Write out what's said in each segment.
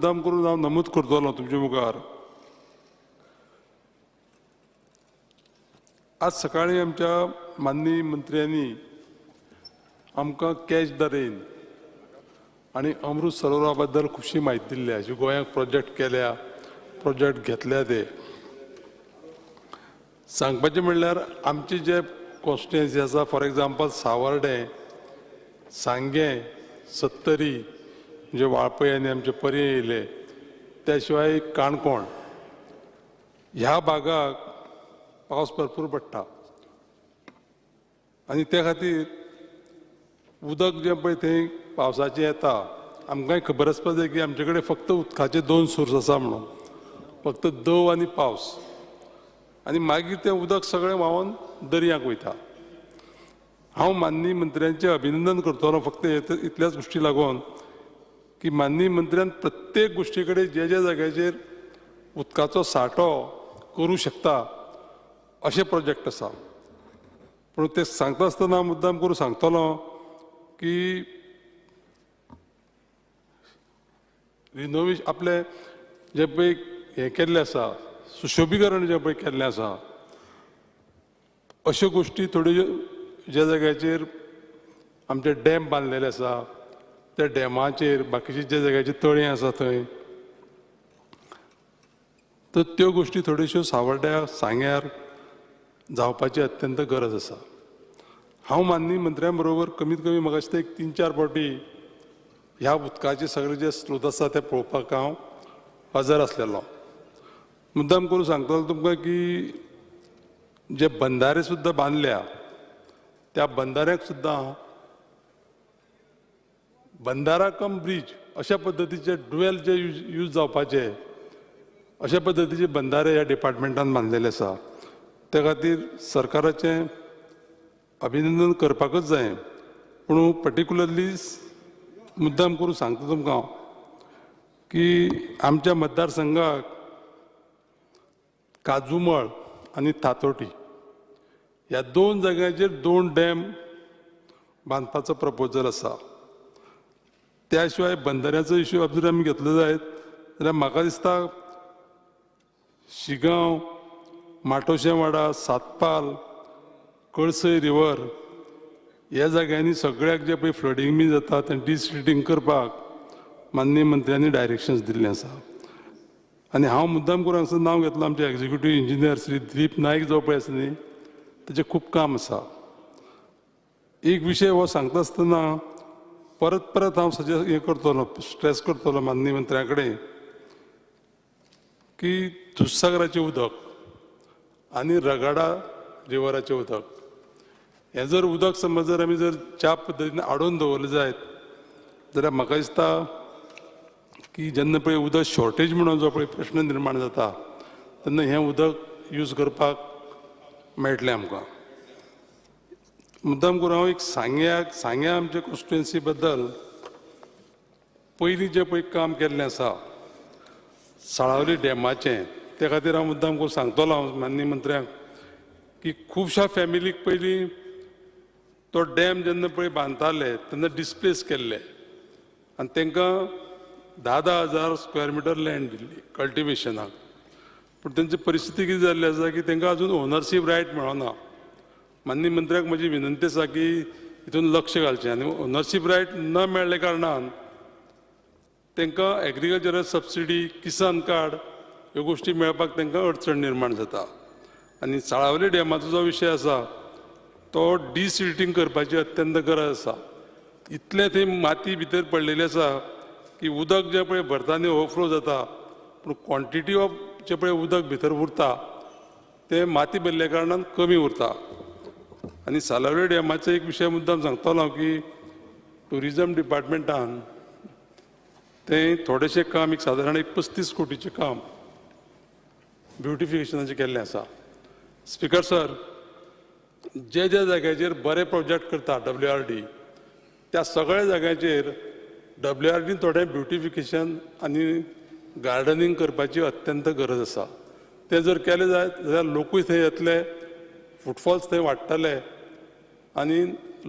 मुद्दाम करून हांव नमूद करतलो तुमचे मुखार. आज सकाळी आमच्या माननीय मंत्र्यांनी आमकां कॅच the rain आनी अमृत सरोवरा बद्दल खुबशी म्हायती दिल्ली अशी गोंयांक प्रोजेक्ट केल्या, प्रोजेक्ट घेतल्या. ते सांगपाचें म्हणल्यार आमचे जे कॉन्स्टिट्युएन्सी आसा, फॉर एग्जाम्पल सावर्डें, सांगें, सत्तरी, म्हणजे वाळपय आनी आमचे पर्यें येयले, त्या शिवाय काणकोण ह्या भागाक पावस भरपूर पडटा आनी त्या खातीर उदक जें पळय थंय पावसाचें येता. आमकांय खबर आसपाक जाय की आमचे कडेन फक्त उदकाचे दोन सोर्स आसा म्हणून, फक्त दव आनी पावस, आनी मागीर तें उदक सगळें व्हांवन दर्याक वयता. हांव माननीय मंत्र्यांचें अभिनंदन करतलो फक्त इतल्याच गोश्टी लागून की माननीय मंत्र्यान प्रत्येक गोश्टी कडेन जे ज्या जाग्याचेर उदकाचो सांठो करूं शकता अशे प्रोजेक्ट आसा. पूण ते सांगता आसतना मुद्दाम करून सांगतलो की रिनोवेशन आपले जे पळय हें केल्लें आसा, सुशोबीकरण जें पळय केल्लें आसा, अश्यो गोश्टी थोड्यो ज्या जाग्याचेर आमचे डॅम बांदलेले आसा त्या डॅमाचेर, बाकीचे ज्या जाग्याचेर तळें आसा थंय, तर त्यो गोश्टी थोड्योश्यो सावर्ड्या सांग्यार जावपाची अत्यंत गरज आसा. हांव माननीय मंत्र्यां बरोबर कमीत कमी म्हाका दिसता एक 3-4 फावटी ह्या उदकाचे सगळे जे स्रोत आसा ते पळोवपाक हांव हजर आसलेलो. मुद्दाम करून सांगतलो तुमकां की जे बंधारे सुद्दां बांदल्या त्या बंधाऱ्याक सुद्दां बंधारा कम ब्रीज अशा पद्दतीचे डुवेल जे यूज जावपाचे अशा पद्दतीचे बंधारे ह्या डिपार्टमेंटान बांदलेले आसा. त्या खातीर सरकाराचें अभिनंदन करपाकच जाय. पूण पर्टिक्युलरली मुद्दाम करून सांगता तुमकां की आमच्या मतदारसंघाक काजूमळ आनी थातोटी ह्या 2 जाग्यांचेर 2 डॅम बांदपाचो प्रपोजल आसा. त्या शिवाय बंदराचो इश्यू जर आमी घेतलो जायत जाल्यार म्हाका दिसता शिगांव, माटोशेवाडा, सातपाल, कळसय रिवर ह्या जाग्यांनी सगळ्याक जे पळय फ्लडींग बी जाता तें डिसिल्टींग करपाक माननीय मंत्र्यांनी डायरेक्शन्स दिल्लें आसा. आनी हांव मुद्दाम करून हांगासर नांव घेतलां आमचे एक्झिक्युटीव इंजिनियर श्री दिलीप नायक जो पळय आसा न्ही, तेचें खूब काम आसा. एक विशय हो सांगता आसतना परत परत हांव सजेस्ट हें करतलो, स्ट्रेस करतलो माननीय मंत्र्यां कडेन की दुधसागराचें उदक आनी रगाडा रिवराचें उदक हें जर उदक समज जर आमी जर ज्या पद्दतीन आडोवन दवरलें जायत जाल्यार म्हाका दिसता की जेन्ना पळय उदक शॉर्टेज म्हणून जो पळय प्रश्न निर्माण जाता तेन्ना हें उदक यूज करपाक मेळटलें आमकां. मुद्दाम करून हांव एक सांग्या आमच्या कॉन्स्टिट्युएन्सी बद्दल पयलीं जें पळय काम केल्लें आसा साळावली डॅमाचें, त्या खातीर हांव मुद्दाम करून सांगतलो हांव माननीय मंत्र्यांक की खुबश्या फॅमिलीक पयलीं तो डॅम जेन्ना पळय बांदताले तेन्ना डिस्प्लेस केल्ले आनी तांकां 10-10 हजार स्क्वेअर मिटर लँड दिल्ली कल्टिवेशनाक. पूण तेंची परिस्थिती कितें जाल्ली आसा की तांकां अजून ओनरशीप रायट मेळना. माननीय मंत्र्याक म्हजी विनंती आसा की हितून लक्ष घालचें आनी ओनरशीप रायट न मेळ्ळ्या कारणान तांकां एग्रीकल्चरल सबसिडी, किसान कार्ड ह्यो गोश्टी मेळपाक तांकां अडचण निर्माण जाता. आनी साळावली डॅमाचो जो विशय आसा तो डिसिल्टींग करपाची अत्यंत गरज आसा. इतलें थंय माती भितर पडलेली आसा की उदक जें पळय भरता न्ही ओवरफ्लो जाता, पूण क्वॉन्टिटी ऑफ जें पळय उदक भितर उरता तें माती भरल्या कारणान कमी उरता. आनी सालावली डॅमाचो एक विशय मुद्दाम सांगतलो हांव की ट्युरिजम डिपार्टमेंटान तें थोडेशें काम एक सादारण एक 35 कोटीचें काम ब्युटिफिकेशनाचें केल्लें आसा. स्पिकर सर, जे ज्या जाग्याचेर बरे प्रोजेक्ट करता WRD त्या सगळ्या जाग्यांचेर WRD थोडें ब्युटिफिकेशन आनी गार्डनिंग करपाची अत्यंत गरज आसा. तें जर केलें जायत जाल्यार लोकूय थंय येतले, फुटफॉल्स थंय वाडटले आनी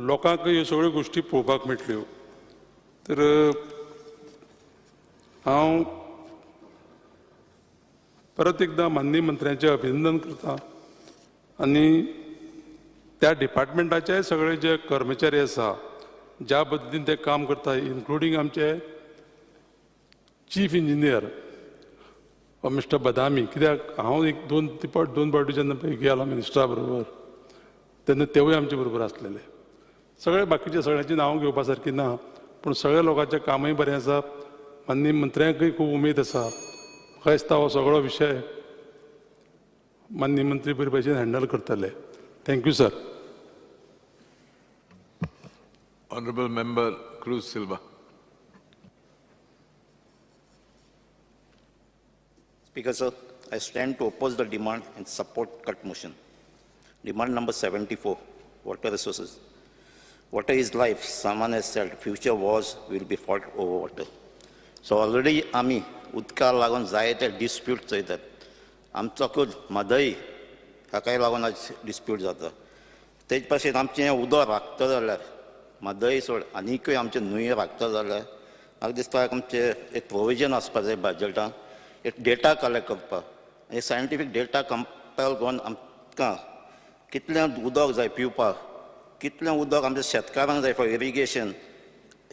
लोकांक ह्यो सगळ्यो गोश्टी पळोवपाक मेळटल्यो. तर हांव परत एकदां माननीय मंत्र्यांचें अभिनंदन करता आनी त्या डिपार्टमेंटाचे सगळे जे कर्मचारी आसा ज्या पद्दतीन ते काम करता, इन्क्लुडींग आमचे चीफ इंजिनियर मिस्टर बदामी, कित्याक हांव एक दोन पावटी जेन्ना पळय गेलो मिनिस्टरा बरोबर तेन्ना तेवूय आमचे बरोबर आसलेले. सगळे बाकीचे सगळ्यांची नांवां घेवपा सारकी ना, पूण सगळ्या लोकांचें कामूय बरें आसा. माननीय मंत्र्यांकूय खूब उमेद आसा. म्हाका दिसता हो सगळो विशय माननीय मंत्री बरे भशेन हँडल करतले. Thank you sir. Honorable Member Cruz Silva. Speaker sir, I stand to oppose the demand and support cut motion. Demand number 74, water resources. Water is life. Someone has said future wars will be fought over water. So already आमी उदका लागून जायते dispute चोयतात. आमचो म्हादय हाकाय लागून आज dispute जाता. तेज पासून आमचें उदक राखता जाल्यार म्हादय सोड आनीकूय आमचे न्हंय राखता जाल्यार म्हाका दिसता आमचें एक प्रोविजन आसपा जाय बजटान, एक डेटा कलेक्ट करपाक आनी सायंटिफीक डेटा कंपायल करून आमकां कितलें उदक जाय पिवपाक, कितलें उदक आमच्या शेतकारांक जाय फॉर इरिगेशन,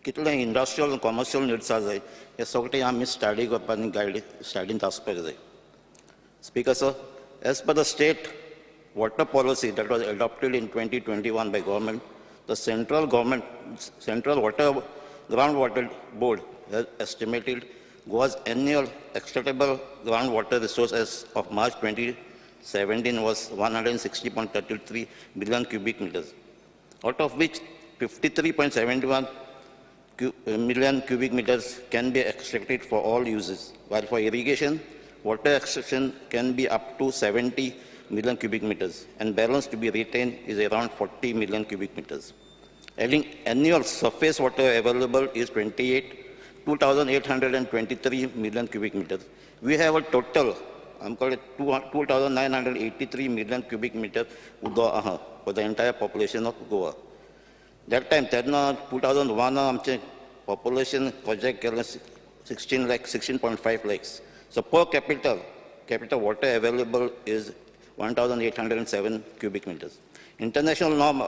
कितलें इंडस्ट्रियल कॉमर्शियल निड्सा जाय, हें सगळें आमी स्टडी करपाक आनी गायड स्टडींत आसपाक जाय. Speaker sir, as per the state water policy that was adopted in 2021 by government, the central government, Central Water Groundwater Board has estimated Goa's annual extractable groundwater resource as of March 2017 was 160.33 billion cubic meters, out of which 53.71 million cubic meters can be extracted for all uses, while for irrigation, water extraction can be up to 70 million cubic meters, and balance to be retained is around 40 million cubic meters. Adding annual surface water available is 2,823 million cubic meters. We have a total, I'm calling it 2,983 million cubic meters for the entire population of Goa. That time, 2001, आमचे population project केलें 16 lakhs, 16.5 lakhs. So per capita water available is 1,807 cubic meters. International norm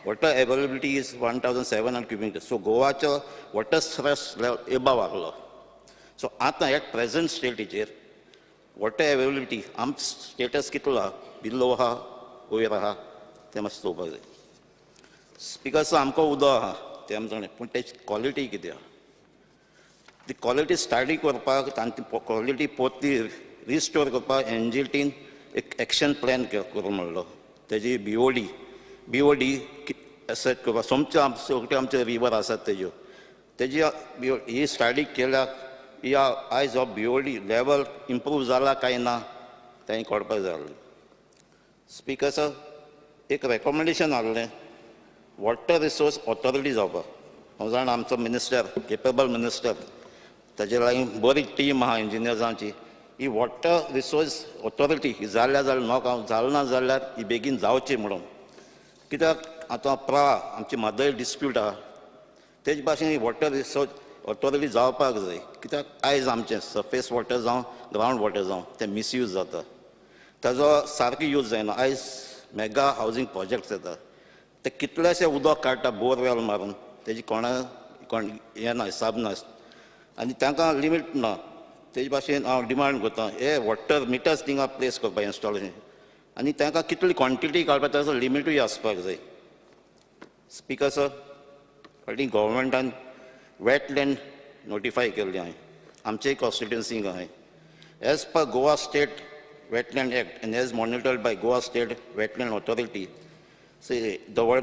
water availability is 1,700 cubic meters. So Goa's water stress level above आसलो. So आतां at present state water availability आम status कितलो आहा, below आहा, वयर आहा, तें मातशें चोवपाक जाय. स्पीकर सर, आमकां उदक आहा तें आमचें जाणा, पूण तेची क्वॉलिटी कितें आहा, ती क्वॉलिटी स्टडी करपाक आनी ती क्वॉलिटी परती रिस्टोर करपाक एनजीटीन एक एक्शन प्लॅन करूं म्हणलो. तेजी बीओडी एसेट करपाक सोमचे सगळे आमचे रिवर आसात तेज्यो तेजी ही स्टडी केल्या ह्या आयज हो बीओडी लेवल इम्प्रूव जाला काय ना तें कळपाक जाय आसलें. स्पीकर सर, एक रेकमेंडेशन आहलें वॉटर रिसोर्स ऑथॉरिटी जावपाक. हांव जाणा आमचो मिनिस्टर केपेबल मिनिस्टर, ताजे लागीं बरी टीम आहा इंजिनियर्सांची. ही वॉटर रिसोर्स ऑथॉरिटी ही जाल्यार जाल्यार नोक हांव जालें ना जाल्यार ही बेगीन जावची म्हणून. कित्याक आतां प्रा आमची म्हादय डिस्प्यूट आहा तेज भाशेन ही वॉटर रिसोर्स ऑथॉरिटी जावपाक जाय. कित्याक आयज आमचें सर्फेस वॉटर जावं ग्रावंड वॉटर जावं तें मिसयूज जाता, ताजो सारको यूज जायना. आयज मेगा हावजींग प्रोजेक्ट्स येता ते कितलेशे उदक काडटा बोरवेल मारून, तेजी कोणा कोण हें ना, हिसाब ना आनी तांकां लिमीट ना. तेज भाशेन हांव डिमांड करता हे वॉटर मिटर्स थिंगा प्लेस करपाक इन्स्टॉलेशन आनी तांकां कितली क्वॉन्टिटी काडपाक ताजो लिमिटूय आसपाक जाय. स्पीकर सर, फाटीं गव्हर्मेंटान वेटलँड नोटिफाय केल्ली आहाय आमचे कॉन्स्टिट्युन्सीक आहाय. As per Goa State Wetland Act and as monitored by Goa State Wetland Authority, see,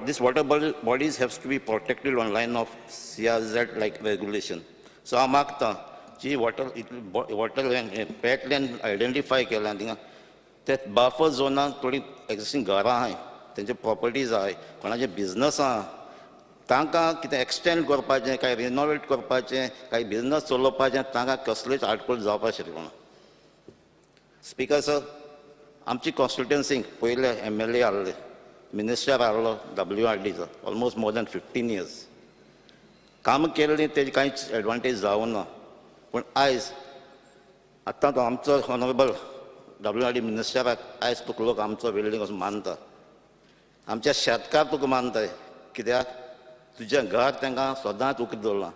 this water bodies have to be protected on line of CRZ like regulation. So हांव मागता जी water wetland identify केल्या थिंगा ते buffer झोनान थोडी existing घरां आहाय, तेंचे प्रॉपर्टीज आहाय, कोणाचे बिजनस आहा, तांकां कितें एक्सटेंड करपाचें काय रिनोवेट करपाचें काय बिजनस चलोवपाचें तांकां कसलेच आडखळ जावपाक शकना. स्पीकर सर, आमची कॉन्स्टिट्युन्सीक पयले MLA आहले, मिनिस्टर आहलो WRDचो ऑलमोस्ट मोर दॅन 15 इयर्स काम केल्लीं तेजी कांयच एडवांटेज जावना. पूण आयज आतां तो आमचो ऑनरेबल WRD मिनिस्टराक आयज तुका लोक आमचो वेल्ली असो मानता, आमच्या शेतकार तुका मानताय, कित्याक तुजें घर तांकां सदांच उकतें दवरलां.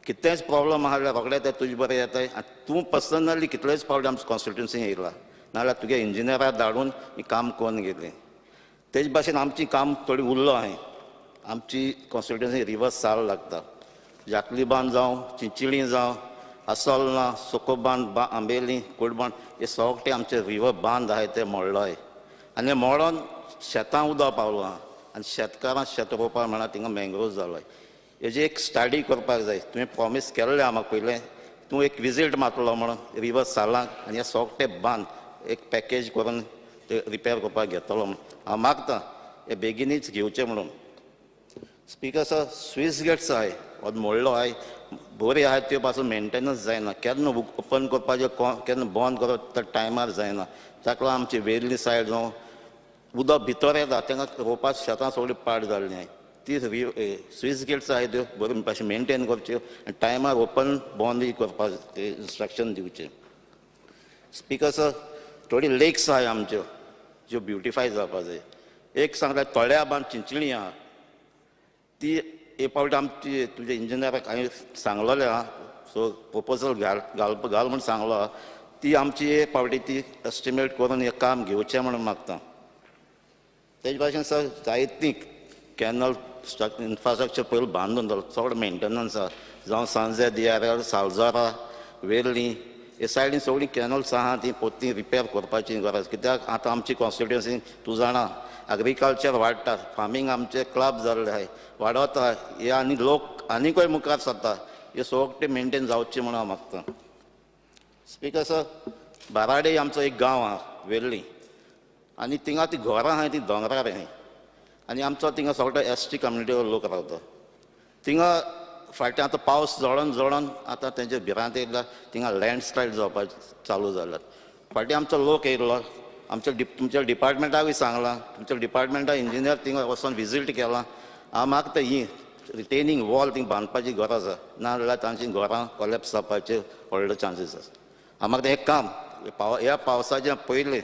कितेंच प्रॉब्लम आहा जाल्यार रोखडे ते तुजे बरें येताय आनी तूं पर्सनली कितलेच फावटी आमच्या कॉन्स्टिट्युन्सी येयला, नाजाल्यार तुगे इंजिनियराक धाडून ही काम करून गेली. तेज भाशेन आमची काम थोडी उरलो आहाय. आमची कॉन्स्टिट्युन्सी रिवर्स साल लागता, जाकली बांद जावं, चिंचिली जावं, आसोलना, सोको बांद, आंबेली, कोडबांद, हे सगळे आमचे रिवर बांद आहाय ते मोडलो आहाय आनी मोडोन शेतां उदक पावलो आहा आनी शेतकारां शेत रोवपाक म्हणल्यार थिंगा मँग्रोव जालो. हेजी एक स्टडी करपाक जाय. तुवें प्रॉमीस केल्लें आमकां पयलें, तूं एक विजीट मारतलो म्हणून रिवर सालांक आनी हे सगळे बांद एक पॅकेज करून ते रिपेर करपाक घेतलो म्हणून हांव मागता हे बेगिनूच घेवचें म्हणून. स्पिकर सर, स्वीस गेट्स आहाय मोडलो आहाय, बरी आहाय त्यो पासून मेंटेनन्स जायना, केन्ना ओपन करपाचें केन्ना बंद करप त्या टायमार जायना. ताका लागून आमची वेर्ली सायड जावं उदक भितर येता, तांकां रोवपाक शेतां सगळीं पाड जाल्लीं आहाय. ती स्वीस गेट्स आहाय त्यो बऱ्यो भाशेन मेंटेन करच्यो आनी टायमार ओपन बंदूय करपाक इन्स्ट्रक्शन दिवचें. स्पिकर सर, थोडी लेक्स आहाय आमच्यो ज्यो ब्युटिफाय जावपाक जाय. एक सांगल्यार तळ्या बांद चिंचणी आहा, ती एक फावट आमची तुज्या इंजिनियराक हांवें सांगलेलें आहा, सो प्रपोजल घाल घाल घाल म्हूण सांगलो आहा. ती आमची एक फावटी ती एस्टिमेट करून हें काम घेवचें म्हणून मागता. तेज भाशेन सर, जायतीं कॅनल इन्फ्रास्ट्रक्चर पयलीं बांदून दवरलो, चड मेंटेनन्स आहा, जावं सांजे दियार, सालजोरा, वेर्ली हे सायडीन सगळीं कॅनल्स आहा ती पोत्ती रिपेर करपाची गरज. कित्याक आतां आमची कॉन्स्टिट्युन्सी तूं जाणा एग्रीकल्चर वाडटा, फार्मींग आमचें क्लब जाल्लें आहाय वाडत आहा हे आनी लोक आनीकय मुखार सरता, हे सगळें मेंटेन जावचें म्हणून हांव मागता. स्पिकर सर, बाराडे आमचो एक गांव आहा वेर्ली आनी थिंगा ती घरां आहाय ती दोंगरार आहाय आनी आमचो थिंगा सगळो ST कम्युनिटीचो लोक रावता. थिंगा फाटीं आतां पावस जळोन जळोन आतां तेंचे भिरांत येयला, थिंगा लँडस्लायड जावपाक चालू जाल्यात. फाटीं आमचो लोक येयलो, आमच्या तुमच्या डिपार्टमेंटाकूय सांगलां, तुमच्या डिपार्टमेंटा इंजिनियर थिंगा वचोन विजीट केलां. हांव मागता ही रिटेनींग वॉल थिंग बांदपाची गरज आसा, ना जाल्यार तांची घरां कोलॅप्स जावपाचे व्हडले चान्सीस आसा. हांव मागता हें काम ह्या पावसाच्या पयलें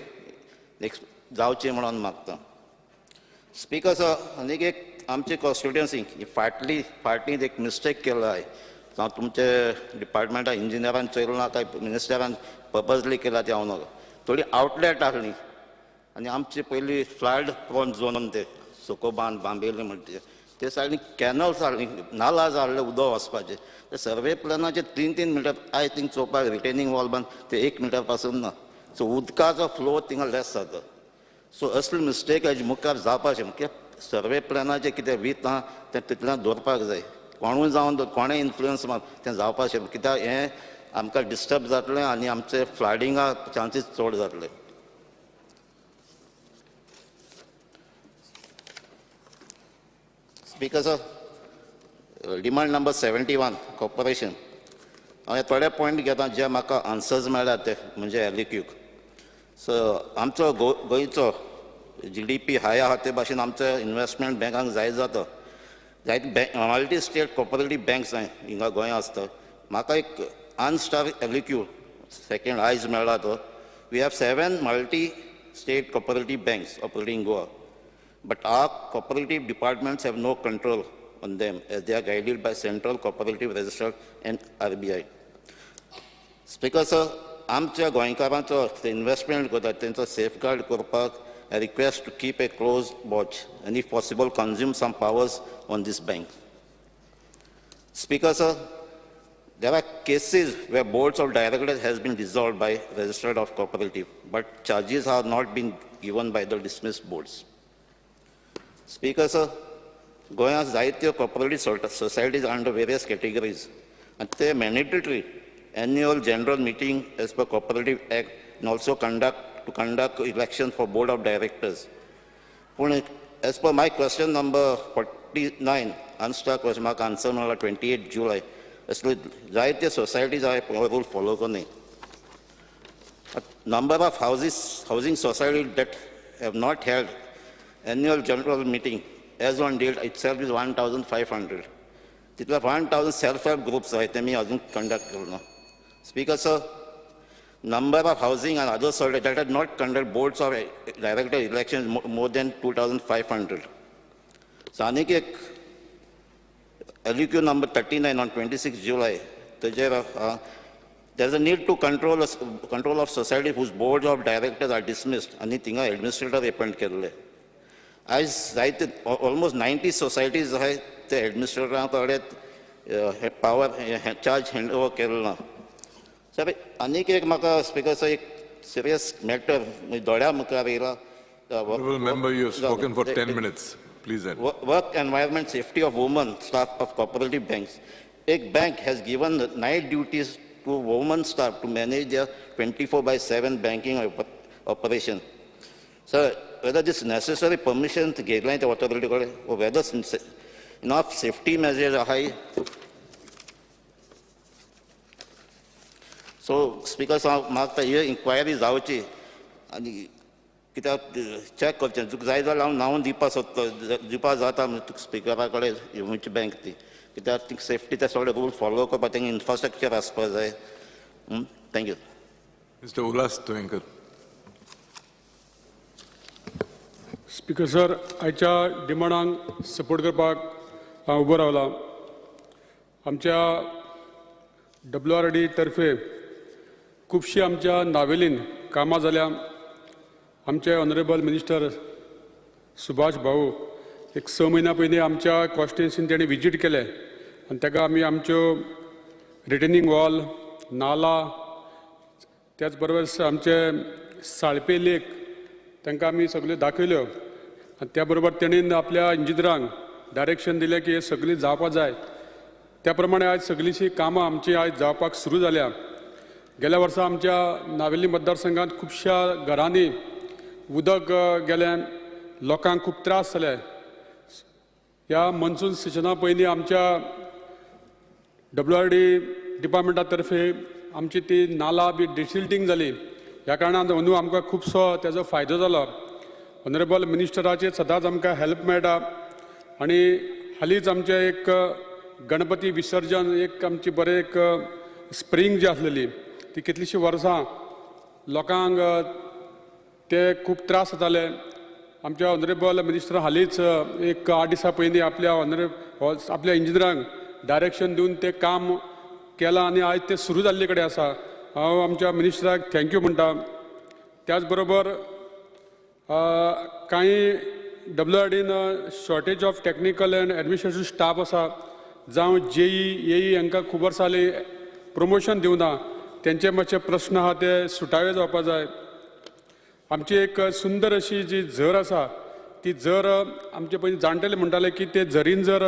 नेक्स्ट जावचें म्हणून मागता. स्पिकर सर, आनीक एक आमची कॉन्स्टिट्युन्सी फाटली फाटीं एक मिस्टेक केलो आहाय, जावं तुमचे डिपार्टमेंटा इंजिनियरान चोयलो ना काय मिनिस्टरान पर्पजली केला तें हांव न्हू. थोडी आवटलेट आहली आनी आमची पयलीं फ्लड प्रोन झोन ते सोको बांद बांबेली म्हणटा ते सायडीन कॅनल्स आहली, नाला जाल्ले उदक वचपाचे. ते सर्वे प्लॅनाचे 3-3 मिटर I think चोवपाक रिटेनींग वॉल बांद ते 1 मिटर पासून ना, सो उदकाचो फ्लो थिंगा लेस जाता. सो असली मिस्टेक हेजे मुखार जावपाचें कित्याक सर्वे प्लॅनाचें कितें वीत आहा तें तितल्यान दवरपाक जाय, कोणूय जावन कोणें इन्फ्लुयन्स मार तें जावपाचें, कित्याक हें आमकां डिस्टर्ब जातलें आनी आमचे फ्लडिंगा चान्सीस चड जातले. Speaker sir, demand number 71 corporation. हांवें थोडे पॉयंट घेता जे म्हाका आन्सर्स मेळ्ळ्यात ते म्हणजे एलक्यूक. सो आमचो गोंयचो GDP हाय आहा ते भाशेन आमचो इन्वेस्टमेंट बँकांक जाय जाता. जायते bank multi state cooperative banks आहाय हिंगा गोंया आसता. म्हाका एक अनस्टार एलक्यू सेकेंड आयज मेळ्ळा तो. We have 7 multi state cooperative banks operating Goa, but our cooperative departments have no control on them as they are guided by Central Cooperative Register and RBI. Speaker sir, आमच्या गोंयकारांचो इन्वेस्टमेंट करता तेंचो safeguard करपाक I request to keep a close watch and if possible consume some powers on this bank. Speaker sir, there are cases where boards of directors has been dissolved by registered of cooperative, but charges are not been given by the dismissed boards. Speaker sir, गोंयांत जायत्यो cooperative societies under various categories आनी ते mandatory annual general meeting as per Cooperative Act and also conduct election for board of directors. पूण as per my question number 49 unstarred question म्हाका answer मेळ्ळा 28 जुलय. असले जायते societies आहाय रूल फॉलो करूं. Number of housing society that have not held annual general meeting as on date itself is 1,500. तितले 1,000 self help groups आहाय ते मी अजून कंडक्ट करूं ना. Speaker sir, Number of housing and other society that are not conduct boards of director election more than 2,500. So आनीक एक LEQ number 39 on 26 July, तेजेर there is a need to control of society whose boards of directors are dismissed आनी थिंगा administrator appoint केल्ले. आयज जायते almost 90 societies आहाय ते एडमिनिस्ट्रेटरा कडेन पावर चार्ज हँड ओवर केल्लो ना. सर आनीक एक म्हाका स्पिकर सर एक सिरियस मॅटर दोळ्या मुखार येयला. Honorable member, you have spoken for 10 minutes. Please end. Work environment safety of women staff of cooperative banks. एक bank has given night duties to women staff to manage their 24/7 banking operation. Sir, whether this necessary permission घेतलाय त्या authority कडेन or whether enough safety measures आहाय. So speaker साहब म्हाका ही enquiry जावची आनी कित्याक चॅक करचें. तुका जाय जाल्यार हांव नांव दिवपाक सोदता, दिवपाक जाता तुका स्पिकरा कडेन खंयची बँक ती, कित्याक ती सेफ्टी ते सगळे रूल फॉलो करपाक तेंगे इन्फ्रास्ट्रक्चर आसपाक जाय. Thank you. Mister Ulhas Tuyenkar. Speaker sir, आयच्या डिमांडांक सपोर्ट करपाक हांव उबो रावला. आमच्या WRD तर्फे खुबशी आमच्या नावेलीन कामां जाल्या. आमचे ऑनरेबल मिनिस्टर सुभाष भाऊ एक 6 म्हयन्या पयलीं आमच्या कॉन्स्टिट्युएन्सीन तेणी विजीट केलें आनी ताका आमी आमच्यो रिटेनिंग वॉल, नाला, त्याच बरोबर आमचे साळपे लेक तांकां आमी सगल्यो दाखयल्यो आनी त्या बरोबर तेणीन आपल्या इंजिनियरांक डायरेक्शन दिलें की हे सगळीं जावपाक जाय. त्या प्रमाणे आयज सगळींशी कामां आमची आयज जावपाक सुरू जाल्या. गेल्या वर्सा आमच्या नावेली मतदारसंघात खुबश्या घरांनी उदक गेलें, लोकांक खूब त्रास जाले. ह्या मनसून सिजना पयलीं आमच्या WRD डिपार्टमेंटा तर्फे आमची ती नाला बी डिसिल्टींग जाली. ह्या कारणान अंदू आमकां खुबसो तेजो फायदो जालो. ऑनरेबल मिनिस्टराचे सदांच आमकां हेल्प मेळटा आनी हालींच आमचें एक गणपती विसर्जन एक आमची बरें एक स्प्रींग जी आसलेली ती कितलींशीं वर्सां लोकांक ते खूब त्रास जाताले. आमच्या ऑनरेबल मिनिस्टर हालींच एक 8 दिसां पयलीं आपल्या आपल्या इंजिनियरांक डायरेक्शन दिवन तें काम केलां आनी आयज तें सुरू जाल्ले कडेन आसा. हांव आमच्या मिनिस्टराक thank you म्हणटा. त्याच बरोबर कांय WRDन shortage of technical and administrative staff आसा, जावं JE AE हांकां खूब वर्सां जालीं प्रमोशन दिवना, तेंचे मातशे प्रस्न आहा ते सुटावे जावपा जाय. आमची एक सुंदर अशी जी झर आसा ती झर आमचे पयलीं जाणटेले म्हणटाले की ते झरीन जर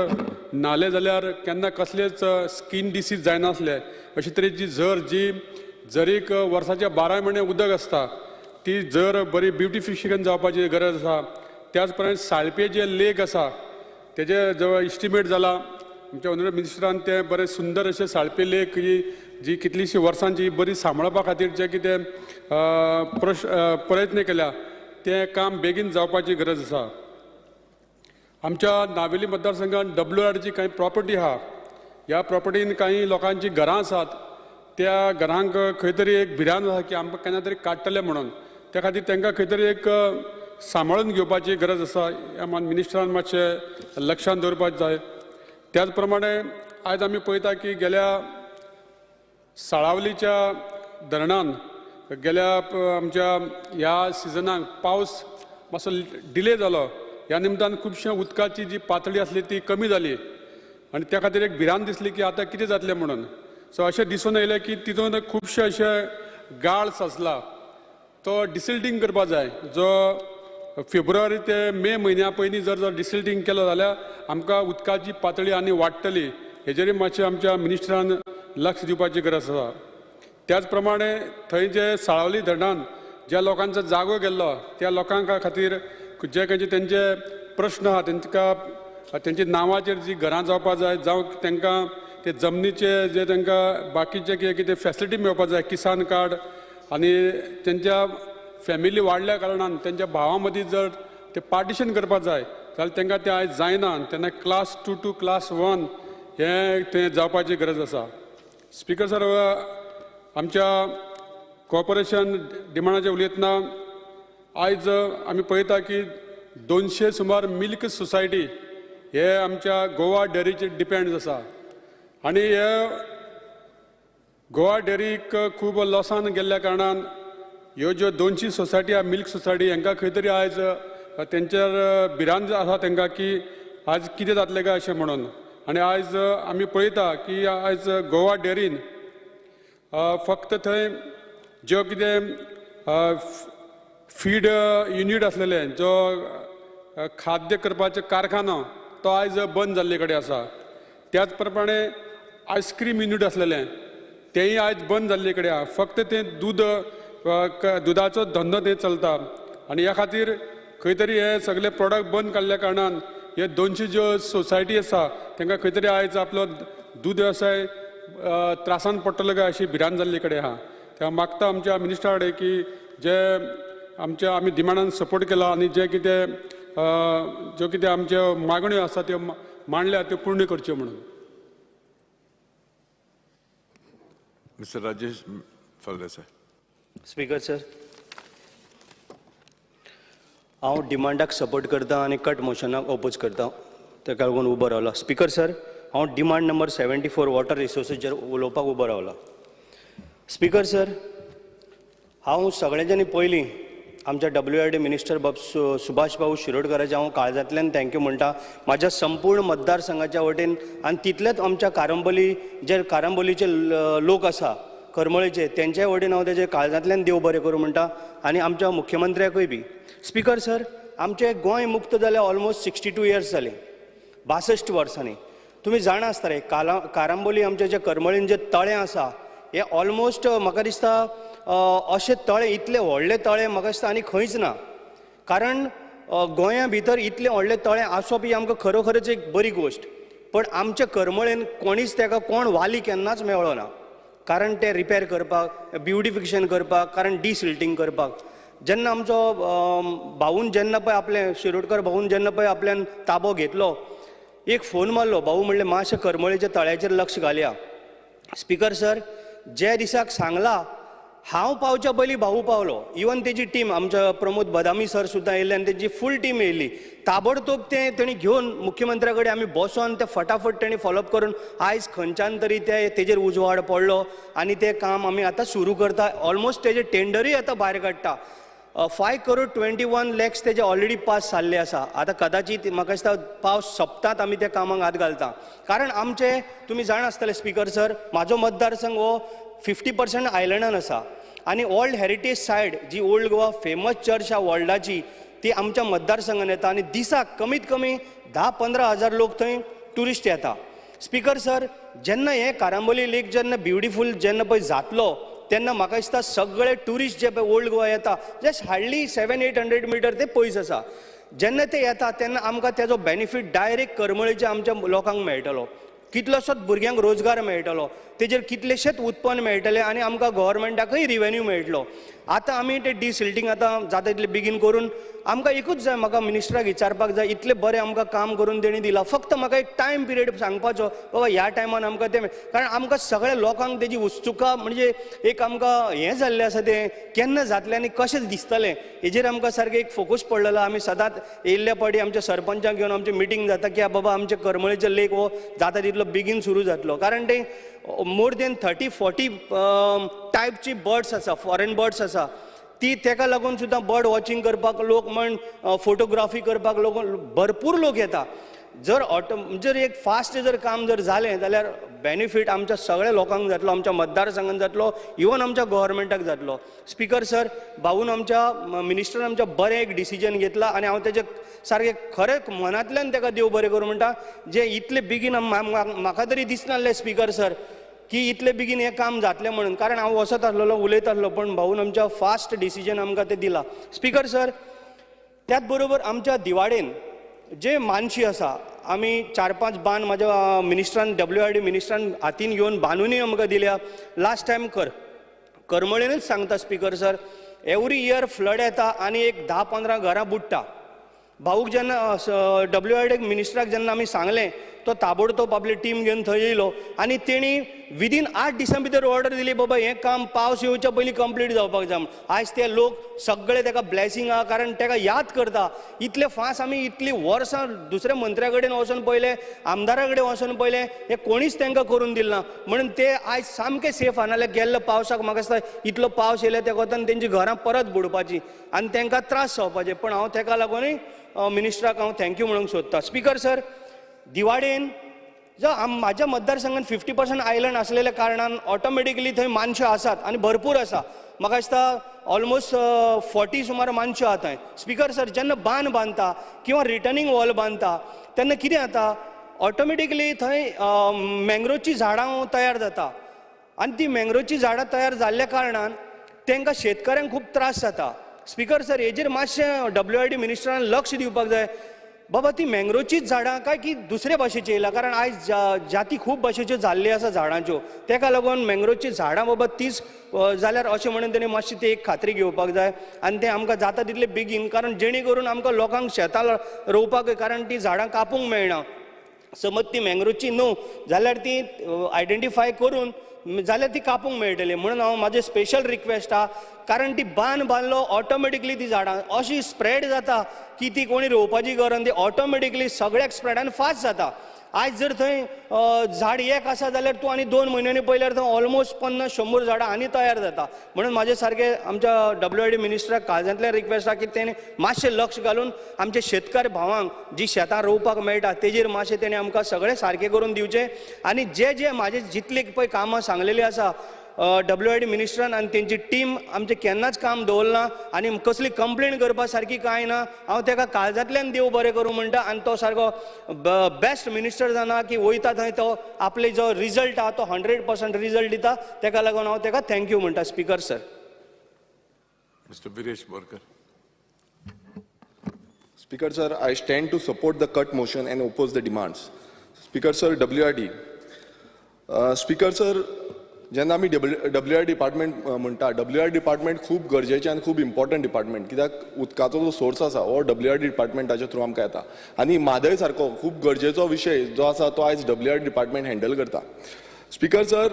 न्हाले जाल्यार केन्ना कसलेच स्कीन डिसीज जायनासले. अशे तरेची झर जी झरीक वर्साचे 12 म्हयने उदक आसता ती झर बरी ब्युटिफिकेशन जावपाची गरज आसा. त्याच प्रमाणे साळपे जे लेक आसा तेजे जवळ इस्टिमेट जाला. आमच्या ऑनरेबल मिनिस्टरान ते बरें सुंदर अशें साळपे लेक ही जी कितलींशीं वर्सांची बरी सांबाळपा खातीर जे कितें प्रयत्न केल्या तें काम बेगीन जावपाची गरज आसा. आमच्या नावेली मतदारसंघात WRDची कांय प्रॉपर्टी आहा. ह्या प्रॉपर्टीन कांय लोकांची घरां आसात. त्या घरांक खंय तरी एक भिरांत आसा की आमकां केन्ना तरी काडटले म्हणून, त्या खातीर तांकां खंय तरी एक सांबाळून घेवपाची गरज आसा. ह्या मिनिस्टरान मातशें लक्षांत दवरपाक जाय. त्याच प्रमाणे आयज आमी पळयता की गेल्या साळावलीच्या धरणान गेल्या आमच्या ह्या सिजनाक पावस मातसो डिले जालो. ह्या निमतान खुबशे उदकाची जी पातळी आसली ती कमी जाली आनी त्या खातीर एक भिरांत दिसली की आतां कितें जातलें म्हणून. सो अशें दिसून येयलें की तितून खुबशे अशे गाळ साचला, तो डिसिल्टींग करपा जाय. जो फेब्रुवारी ते मे म्हयन्या पयलीं जर जर डिसिल्टींग केलो जाल्यार आमकां उदकाची पातळी आनी वाडटली. हेजेरूय मातशें आमच्या मिनिस्टरान लक्ष दिवपाची गरज आसा. त्याच प्रमाणे थंय जे साळावली धरणान ज्या लोकांचो जागो गेल्लो त्या लोकां खातीर जे खंयचे तेंचे प्रश्न आहा तेंकां तेंच्या नांवाचेर जी घरां जावपा जाय, जावं तांकां ते जमनीचे जे तांकां बाकीचे कितें कितें फॅसिलिटी मेळपा जाय, किसान कार्ड आनी तेंच्या फॅमिली वाडल्या कारणान तेंच्या भावां मदीं जर ते पार्टिशन करपा जाय जाल्यार तांकां तें आयज जायना. तेन्ना क्लास 2 टू क्लास 1 हें तें जावपाची गरज आसा. स्पिकर सर, आमच्या कॉर्पोरेशन डिमांडाचेर उलयतना आयज आमी पळयता की 200 सुमार मिल्क सोसायटी हे आमच्या गोवा डेअरीचेर डिपेंड आसा आनी हे गोवा डेअरीक खूब लॉसान गेल्ल्या कारणान ह्यो ज्यो 200 सोसायटी आहा मिल्क सोसायटी हांकां खंय तरी आयज तेंचेर भिरांत आसा तांकां की आज कितें जातलें काय अशें म्हणून. आनी आयज आमी पळयता की आयज गोवा डेअरीन फक्त थंय ज्यो कितें फीड युनीट आसलेलें, जो खाद्य करपाचो कारखानो तो आयज बंद जाल्ले कडेन आसा. त्याच प्रमाणे आयस्क्रीम युनीट आसलेलें तेंय आयज बंद जाल्ले कडेन आसा. फक्त तें दूद दुदाचो धंदो थंय चलता आनी ह्या खातीर खंय तरी हे सगळे प्रोडक्ट बंद काडल्या कारणान हे 200 ज्यो सोसायटी आसा तांकां खंय तरी आयज आपलो दूद वेवसाय त्रासान पडटलो काय अशी भिरांत जाल्ली कडेन आसा. त्या मागता आमच्या मिनिस्टरा कडेन की जे आमच्या आमी डिमांडान सपोर्ट केला आनी जे कितें ज्यो कितें आमच्यो मागण्यो आसा त्यो मांडल्या त्यो पूर्ण करच्यो म्हणून. Mr. Rajesh Phaldesai. Speaker sir, हांव डिमांडाक सपोर्ट करता आनी कट मोशनाक ओपोज करता, ताका लागून उबो रावला. स्पीकर सर, हांव डिमांड नंबर 74 वॉटर रिसोर्सीचेर उलोवपाक उबो रावला. स्पीकर सर, हांव सगळ्यांच्यानी पयलीं आमच्या WRD minister बाब सुभाष भाऊ शिरोडकराचे हांव काळजांतल्यान thank you म्हणटा म्हाज्या संपूर्ण मतदारसंघाच्या वटेन आनी तितलेच आमच्या कारंबोली जे कारंबोलीचे लोक आसा करमळेचे तेंच्या वटेन हांव तेजे काळजांतल्यान देव बरें करूं म्हणटा आनी आमच्या मुख्यमंत्र्याकूय बी. स्पीकर सर, आमचें गोंय मुक्त जालें ऑलमोस्ट 62 इयर्स जालें, 62 वर्सांनी. तुमी जाणा आसतले कारंबोली आमचें जें करमळीन जें तळें आसा हें ऑलमोस्ट म्हाका दिसता अशें तळें इतलें व्हडलें तळें म्हाका दिसता आनी खंयच ना. कारण गोंया भितर इतलें व्हडलें तळें आसप ही आमकां खरोखरच एक बरी गोश्ट, पण आमच्या करमळेन कोणीच ताका कोण वाली केन्नाच मेळ्ळो ना. कारण तें रिपेर करपाक, ब्युटिफिकेशन करपाक, कारण डिसिल्टींग करपाक जेन्ना आमचो भाऊन जेन्ना पळय आपलें शिरोडकर भाऊन जेन्ना पळय आपल्यान ताबो घेतलो, एक फोन मारलो, भाऊ म्हणलें मातशें करमळेच्या तळ्याचेर लक्ष घालया. स्पीकर सर, ज्या दिसाक सांगला हांव पावच्या पयलीं भाऊ पावलो, इवन तेजी टीम आमच्या प्रमोद बदामी सर सुद्दां येयल्ले आनी तेजी फूल टीम येयली. ताबडतोब तें तेणी घेवन मुख्यमंत्र्या कडेन आमी बसोन तें फटाफट तेणी फॉलोअप करून आयज खंयच्यान तरी ते तेजेर उजवाड पडलो आनी तें काम आमी आतां सुरू करता. ऑलमोस्ट तेजें टेंडरूय आतां भायर काडटा. 5 करोड 21 लॅक्स तेजे ऑलरेडी पास जाल्ले आसा. आतां कदाचीत म्हाका दिसता पावस सोंपतात आमी त्या कामाक हात घालता. कारण आमचे तुमी जाणा आसतले स्पीकर सर, म्हाजो मतदारसंघ हो 50% आयलंडान आसा आनी वर्ल्ड हेरिटेज सायट जी ओल्ड गोवा फेमस चर्च आहा वर्ल्डाची ती आमच्या मतदारसंघान येता आनी दिसाक कमीत कमी 10-15 हजार लोक थंय ट्युरिस्ट येता. स्पीकर सर, जेन्ना हें कारंबोली लेक जेन्ना ब्युटिफूल जेन्ना पळय जातलो तेन्ना म्हाका दिसता सगळे ट्युरिस्ट जे पळय ओल्ड गोवा येता, जस्ट हार्डली 700-800 मिटर ते पयस आसा, जेन्ना ते येता तेन्ना आमकां तेजो बेनिफीट डायरेक्ट करमळेच्या आमच्या लोकांक मेळटलो. कितलोसोच भुरग्यांक रोजगार मेळटलो, तेजेर कितलेशेच उत्पन्न मेळटलें आनी आमकां गव्हर्मेंटाकय रिवेन्यू मेळटलो. आतां आमी ते डिसिल्टींग आतां जाता तितलें बेगीन करून आमकां एकूच जाय, म्हाका मिनिस्टराक विचारपाक जाय, इतलें बरें आमकां काम करून तेणी दिलां, फक्त म्हाका एक टायम पिरियड सांगपाचो बाबा ह्या टायमान आमकां तें, कारण आमकां सगळ्या लोकांक तेजी उत्सुका म्हणजे एक आमकां हें जाल्लें आसा तें केन्ना जातलें आनी कशें दिसतलें हेजेर आमकां सारकें एक फोकस पडलेलो. आमी सदांच येयल्ल्या पावटी आमच्या सरपंचाक घेवन आमची मिटींग जाता की बाबा आमच्या करमळेचो लेक हो जाता तितलो बेगीन सुरू जातलो. कारण ते मोर देन 30-40 टायपची बर्ड्स आसा, फॉरेन बर्ड्स आसा, ती तेका लागून सुद्दां बर्ड वॉचिंग करपाक लोक म्हण फोटोग्राफी करपाक लोक भरपूर लोक येता. जर ऑटो जर एक फास्ट जर काम जर जालें जाल्यार बेनिफीट आमच्या सगळ्या लोकांक जातलो, आमच्या मतदारसंघान जातलो, इवन आमच्या गव्हर्मेंटाक जातलो. स्पीकर सर, भाऊन आमच्या मिनिस्टरान आमच्या बरें एक डिसिजन घेतला आनी हांव तेजें सारकें खरें मनांतल्यान तेका देव बरें करूं म्हणटा. जे इतले बेगीन म्हाका तरी दिसनासलें स्पीकर सर की इतले बेगीन हें काम जातलें म्हणून, कारण हांव वचत आसलेलो उलयत आसलो, पण भाऊन आमच्या फास्ट डिसिजन आमकां तें दिलां. स्पीकर सर, त्याच बरोबर आमच्या दिवाडेन जे मानशी आसा, आमी 4-5 बांद म्हाज्या मिनिस्टरान WRD मिनिस्टरान हातीन घेवन बांदूनय आमकां दिल्या. लास्ट टायम करमळेनूच सांगता speaker sir, every year flood येता आनी एक 10-15 घरां बुडटा. भाऊक जेन्ना WRD मिनिस्टराक जेन्ना आमी सांगलें तो ताबडतोब आपली टीम घेवन थंय येयलो आनी तेणी विदीन 8 दिसां भितर ऑर्डर दिली, बाबा हें काम पावस येवच्या पयलीं कंप्लीट जावपाक जाय. आयज ते लोक सगळे तेका ब्लेसिंग आहा, कारण तेका याद करता. इतले फास्ट आमी इतली वर्सां दुसऱ्या मंत्र्या कडेन वचोन पळयलें, आमदारा कडेन वचोन पळयलें, हें कोणीच तांकां करून दिलें ना. म्हणून ते आयज सामके सेफ आहा. नाल्यार गेल्लो पावसाक म्हाका दिसता इतलो पावस येयलो त्या कोतान तेंची घरां परत बुडपाची आनी तांकां त्रास जावपाचे. पण हांव तेका लागूनय मिनिस्टराक हांव thank you म्हणूंक सोदतां. स्पीकर सर, दिवाडेन जो म्हाज्या मतदारसंघान 50% आयलंड आसलेल्या कारणान ऑटोमॅटिकली थंय मानश्यो आसात आनी भरपूर आसा. म्हाका दिसता ऑलमोस्ट 40 सुमार मानश्यो आहा थंय. स्पीकर सर, जेन्ना बांद बांदता किंवा रिटर्निंग वॉल बांदता तेन्ना कितें जाता, ऑटोमॅटिकली थंय मँग्रोवची झाडां तयार जाता आनी ती मँग्रोवची झाडां तयार जाल्ल्या कारणान तांकां शेतकऱ्यांक खूब त्रास जाता. स्पीकर सर, हेजेर मातशें WID मिनिस्टरान लक्ष दिवपाक जाय. बाबा ती मँग्रोवचीच झाडां काय की दुसरे भाशेची येयला, कारण आयज जाती खूब भाशेच्यो जाल्ल्यो आसा झाडांच्यो, तेका लागून मँग्रोवची झाडां बाबा तीच जाल्यार अशें म्हणून तेणी मातशी ती एक खात्री घेवपाक जाय आनी तें आमकां जाता तितले बेगीन, कारण जेणे करून आमकां लोकांक शेतां रोवपाक, कारण ती झाडां कापूंक मेळना. समज ती मँग्रोवची न्हू जाल्यार ती आयडेंटिफाय करून जाल्यार ती कापूंक मेळटली. म्हणून हांव म्हाजें स्पेशल रिक्वेस्ट आहा, कारण ती बांद बांदलो ऑटोमॅटिकली ती झाडां अशी स्प्रेड जाता की ती कोणी रोवपाची गरज ना, ती ऑटोमॅटिकली सगळ्याक स्प्रेड आनी फास्ट जाता. आयज जर थंय झाड एक आसा जाल्यार तूं आनी 2 म्हयन्यांनी पळयल्यार थंय ऑलमोस्ट 50-100 झाडां आनी तयार जाता. म्हणून म्हाजे सारके आमच्या WID मिनिस्टराक काळजांतल्यान रिक्वेस्ट आहा की तेणें मातशें लक्ष घालून आमचे शेतकार भावांक जी शेतां रोवपाक मेळटा तेजेर मातशें तेणें आमकां सगळें सारकें करून दिवचें. आनी जे जे म्हाजे जितली पळय कामां सांगलेलीं आसा WID मिनिस्टरान आनी तेंची टीम आमचें केन्नाच काम दवरना आनी कसली कंप्लेन करपा सारकी कांय ना. हांव तेका काळजांतल्यान देव बरें करूं म्हणटा आनी तो सारको बेस्ट मिनिस्टर जाना की वयता थंय तो आपले जो रिजल्ट आहा तो 100% रिजल्ट दिता. तेका लागून हांव तेका thank you म्हणटा. Speaker sir. Mister Viresh Borkar. Speaker sir, I stand to support the cut motion and oppose the demands. Speaker sir, WRD. Speaker sir, जेन्ना आमी WR department म्हणटा, WR department खूब गरजेचें आनी खूब इम्पॉर्टंट डिपार्टमेंट, कित्याक उदकाचो जो सोर्स आसा हो WR डिपार्टमेंटाच्या थ्रू आमकां येता आनी म्हादय सारको खूब गरजेचो विशय जो आसा तो आयज WR department handle करता. Speaker sir,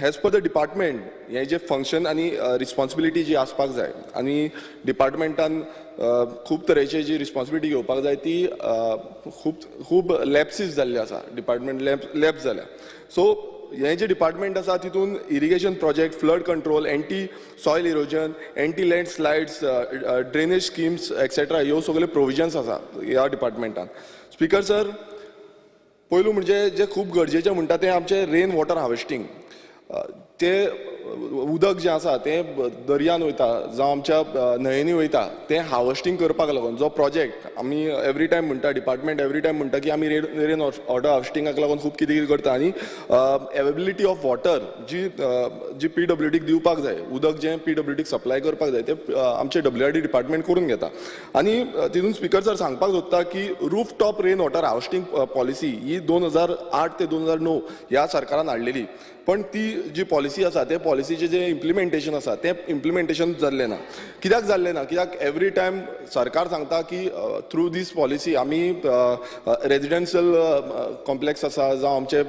as per the department हें जें फंक्शन आनी रिस्पॉन्सिबिलिटी जी आसपाक जाय आनी डिपार्टमेंटान खूब तरेची जी रिस्पॉन्सिबिलिटी घेवपाक जाय ती खूब खूब लॅप्सीस जाल्ली आसा, डिपार्टमेंट लॅप्स जाल्या. सो हें जें डिपार्टमेंट आसा तितून irrigation project, flood control, anti soil erosion, anti land slides, drainage schemes etcetera ह्यो सगळ्यो प्रोविजन्स आसा ह्या डिपार्टमेंटान. स्पीकर सर, पयलू म्हणजे जें खूब गरजेचें म्हणटा तें आमचें रेन वॉटर हार्वेस्टींग. तें उदक जें आसा तें दर्यान वयता जावं आमच्या न्हंयेंनी वयता तें हार्वेस्टींग करपाक लागून जो प्रोजेक्ट आमी एवरी टायम म्हणटा, डिपार्टमेंट एवरी टायम म्हणटा की आमी रेन वॉटर हार्वेस्टिंगाक लागून खूब कितें कितें करता आनी एवेलेबिलिटी ऑफ वॉटर जी जी PWDक दिवपाक जाय, उदक जें PWDक सप्लाय करपाक जाय तें आमचें WRD department करून घेता. आनी तितून स्पीकर सर सांगपाक सोदता की roof top rain water harvesting policy ही 2008 ते 2009 ह्या सरकारान हाडलेली, पण ती जी पॉलिसी आसा ते पॉलिसीचें जें इम्प्लिमेंटेशन आसा तें इम्प्लिमेंटेशन जाल्लें ना. कित्याक जाल्लें ना? कित्याक एवरी टायम सरकार सांगता की थ्रू दीस पॉलिसी आमी रेजिडेन्शियल कॉम्प्लेक्स आसा जावं आमचे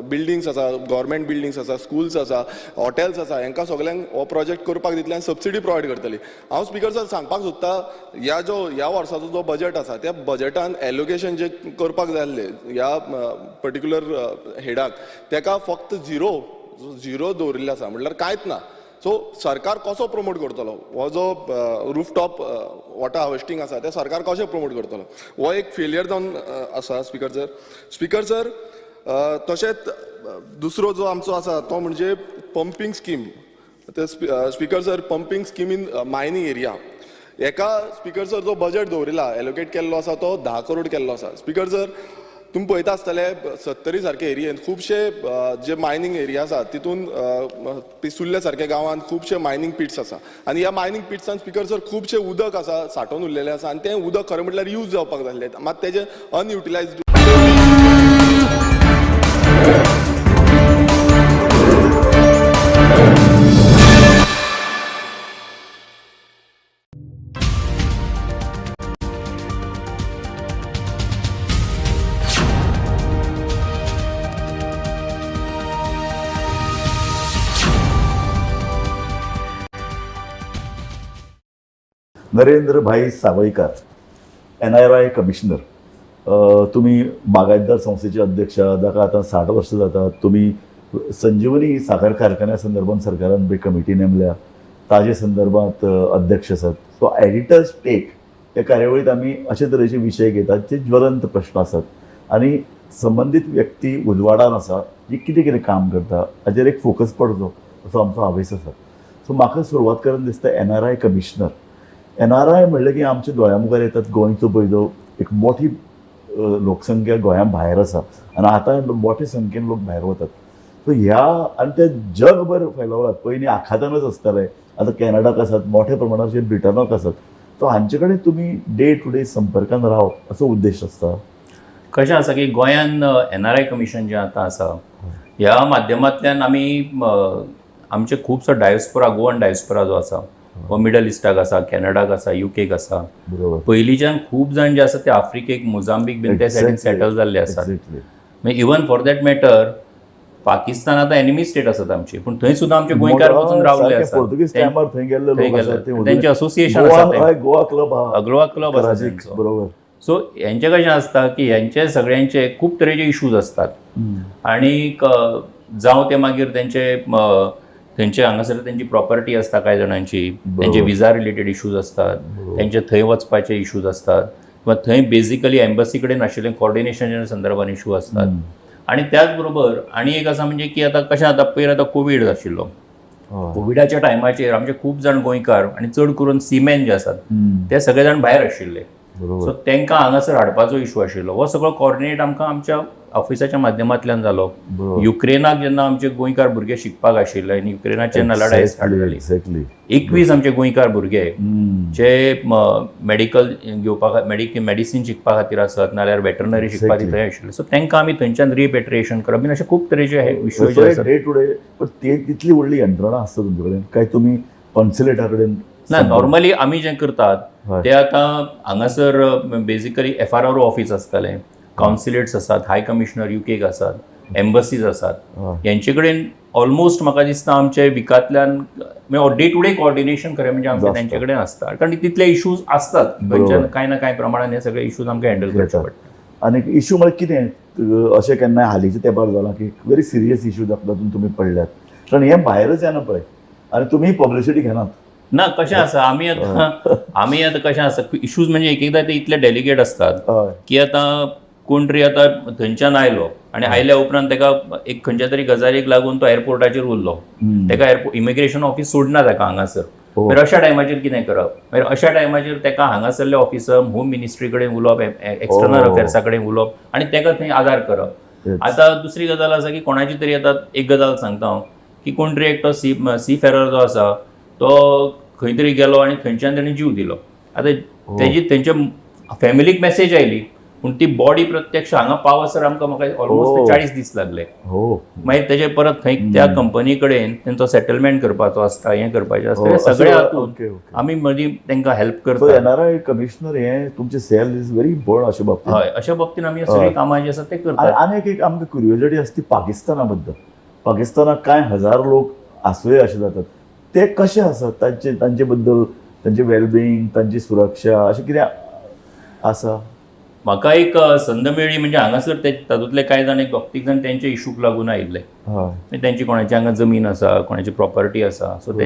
बिल्डिंग्स आसा, गव्हर्मेंट बिल्डिंग्स आसा, स्कुल्स आसा, हॉटेल्स आसा, हांकां सगल्यांक हो प्रोजेक्ट करपाक दितले आनी सबसिडी प्रोवायड करतली. हांव स्पीकर सर सांगपाक सोदता ह्या जो ह्या वर्साचो जो बजट आसा त्या बजटान एलोकेशन जें करपाक जाय आसलें ह्या पर्टिक्युलर हेडाक तेका फक्त झिरो दवरिल्लें आसा, म्हटल्यार कांयच ना. सो सरकार कसो प्रमोट करतलो हो जो रूफटॉप वॉटर हार्वेस्टींग आसा तें सरकार कशें प्रमोट करतलो, हो एक फेलियर जावन आसा. स्पीकर सर, स्पीकर सर तशेंच दुसरो जो आमचो आसा तो म्हणजे पंपींग स्कीम. ते speaker sir, pumping scheme in mining area एका स्पीकर सर जो बजट दवरिला एलोकेट केल्लो आसा तो 10 करोड केल्लो आसा. स्पीकर सर, तुमी पळयता आसतले सत्तरी सारके एरियेन खुबशे जे मायनींग एरिया आसा तितून पिसुल्ल्या सारक्या गांवांत खुबशे मायनींग पिट्स आसा आनी ह्या मायनींग पिट्सान स्पीकर सर खुबशे उदक आसा सांठोवन उरलेलें आसा आनी तें उदक खरें म्हटल्यार यूज जावपाक जाय आसलें, मात तेजें अनयुटिलायज्ड Narendra Bhai Sawaikar, NRI commissioner. तुमी बागायतदार संस्थेचे अध्यक्ष, जाका आतां 60 वर्सां जातात. तुमी संजीवनी साखर कारखान्या संदर्भात सरकारान पळय कमिटी नेमल्या, ताजे संदर्भात अध्यक्ष आसात. सो एडिटर्स टेक ह्या कार्यावळींत आमी अशे तरेचे विशय घेतात जे ज्वलंत प्रश्न आसात आनी संबंदीत व्यक्ती उजवाडान आसा जी कितें कितें काम करता हाचेर एक फोकस पडचो असो आमचो हावेस आसा. सो म्हाका सुरवात करून दिसता एनआरआय कमिशनर. एनआरआय म्हणलें की आमच्या दोळ्या मुखार येतात गोंयचो पयलो एक मोठी लोकसंख्या गोंया भायर आसा आनी आतां मोठे संख्येन लोक भायर वतात. सो ह्या आनी ते जगभर फैलवलात. पयलीं आखातानच आसताले, आतां कॅनडाक आसात, मोठ्या प्रमाणाचेर ब्रिटनाक आसात. सो हांचे कडेन तुमी डे टू डे संपर्कान रावप असो उद्देश आसता. कशें आसा की गोंयान एनआरआय कमिशन जें आतां आसा ह्या माध्यमांतल्यान आमी आमचे खुबसो डायस्पोरा, गोवन डायस्पोरा जो आसा हो मिडल इस्टाक आसा, कॅनडाक आसा, युकेक आसा. पयलींच्यान खूब जाण जे आसा ते आफ्रिकेक, मोजांबीक बीन त्या सायडीन सेटल जाल्ले आसात. मागीर even for that matter Pakistan आतां एनिमी स्टेट आसात आमची, पूण थंय सुद्दां आमचे गोंयकार वचून रावले आसात. तेंचे असोसिएशन आसा, गोवा क्लब, गोवा क्लब आसा. बरोबर. सो हेंचें कशें आसता की हेंचे सगळ्यांचे खूब तरेचे इशूज आसतात आनी जावं ते मागीर तेंचे थंयचे हांगासर तेंची प्रॉपर्टी आसता कांय जाणांची, तेंचे विजा रिलेटेड इशूज आसतात, तेंचे थंय वचपाचे इशूज आसतात किंवा थंय बेजिकली एम्बसी कडेन आशिल्ले कॉर्डिनेशनाच्या संदर्भान इशू आसतात. आनी त्याच बरोबर आनी एक आसा म्हणजे की आतां कशें आतां पयर आतां कोवीड आशिल्लो, कोविडाच्या टायमाचेर आमचे खूब जाण गोंयकार आनी चड करून सीमेन जे आसात ते सगळे जाण भायर आशिल्ले. सो तांकां हांगासर हाडपाचो इशू आशिल्लो. हो सगळो कॉर्डिनेट आमकां आमच्या ऑफिसाच्या माध्यमांतल्यान जालो. युक्रेनाक जेन्ना आमचे गोंयकार भुरगे शिकपाक आशिल्ले आनी युक्रेनाचे लढाई स्टार्ट जाली, 21 आमचे गोंयकार भुरगे जे मेडिकल घेवपा मेडिसीन शिकपा खातीर आसत नाल्यार वेटरनरी शिकपा खातीर थंय आशिल्ले. सो तांकां आमी थंयच्यान रिपेट्रिएशन करप बीन अशे खूब तरेचे हे विशय डे टू डे. पण ते तितली व्हडली यंत्रणा आसता तुमचे कडेन काय तुमी कॉन्सुलेटा कडेन? ना, नॉर्मली आमी जें करतात ते आतां हांगासर बेजिकली FRRO office आसतालें, कॉन्सुलेट्स आसात, हाय कमिशनर युकेक आसात, एम्बसीज आसात, हेंचे कडेन ऑलमोस्ट म्हाका दिसता आमचे विकांतल्यान डे टू डे कॉर्डिनेशन खरें म्हणजे आमचें तेंचे कडेन आसता, कारण तितले इशूज आसतात खंयच्यान कांय ना कांय प्रमाणान हे सगळे इशूज आमकां हँडल करचे पडटा. आनी इशू म्हळ्यार कितें अशें केन्नाय हालींच्या तेंपार जालां की व्हेरी सिरियस इशू तातूंत तुमी पडल्यात, कारण हें भायरच येना पळय आनी तुमी पब्लिसिटी घेनात. ना, कशें आसा आमी आतां कशें आसा इशूज म्हणजे एक एकदां ते इतले डेलिगेट आसतात की आतां कोण तरी आतां थंयच्यान आयलो आनी आयल्या उपरांत ताका एक खंयच्या तरी गजालीक लागून तो एअरपोर्टाचेर उरलो, ताका इमिग्रेशन ऑफिस सोडना ताका हांगासर. मागीर अशा टायमाचेर कितें करप? मागीर अशा टायमाचेर ताका हांगासरले ऑफिसर होम मिनिस्ट्री कडेन उलोवप, एक्सटर्नल अफेर्सा कडेन उलोवप आनी ताका थंय आदार करप. आतां दुसरी गजाल आसा की कोणाची तरी आतां एक गजाल सांगता हांव की कोण तरी एकटो सी फेरर जो आसा तो खंय तरी गेलो आनी थंयच्यान ताणें जीव दिलो. आतां तेजी तेंच्या फॅमिलीक मॅसेज आयली पूण ती बॉडी प्रत्यक्ष हांगा पावसर आमकां म्हाका ऑलमोस्ट 40 दीस लागले. मागीर तेजे परत थंय त्या कंपनी कडेन तेंचो सेटलमेंट करपाचो आसता, हें करपाचें आसता, सगळें हातूंत आमी मदीं तांकां हेल्प करता. एनआरआय कमिशनर हें तुमचें सेल is very important अशे बाबतींत. हय, अशा बाबतीन आमी सगळीं कामां जी आसा ते करतात. आनी एक आमकां क्युरियोसिटी आसता ती पाकिस्ताना बद्दल. पाकिस्तानाक कांय हजार लोक आसुये अशें जातात, ते कशे आसात, तांचे बद्दल तांचे वेलबिंग, तांची सुरक्षा अशें कितें आसा? म्हाका एक संद मेळ्ळी म्हणजे हांगासर ते तातूंतले कांय जाण एक 2-3 जाण तेंच्या इशूक लागून आयिल्ले. तेंची कोणाची हांगा जमीन आसा, कोणाची प्रॉपर्टी आसा, सो ते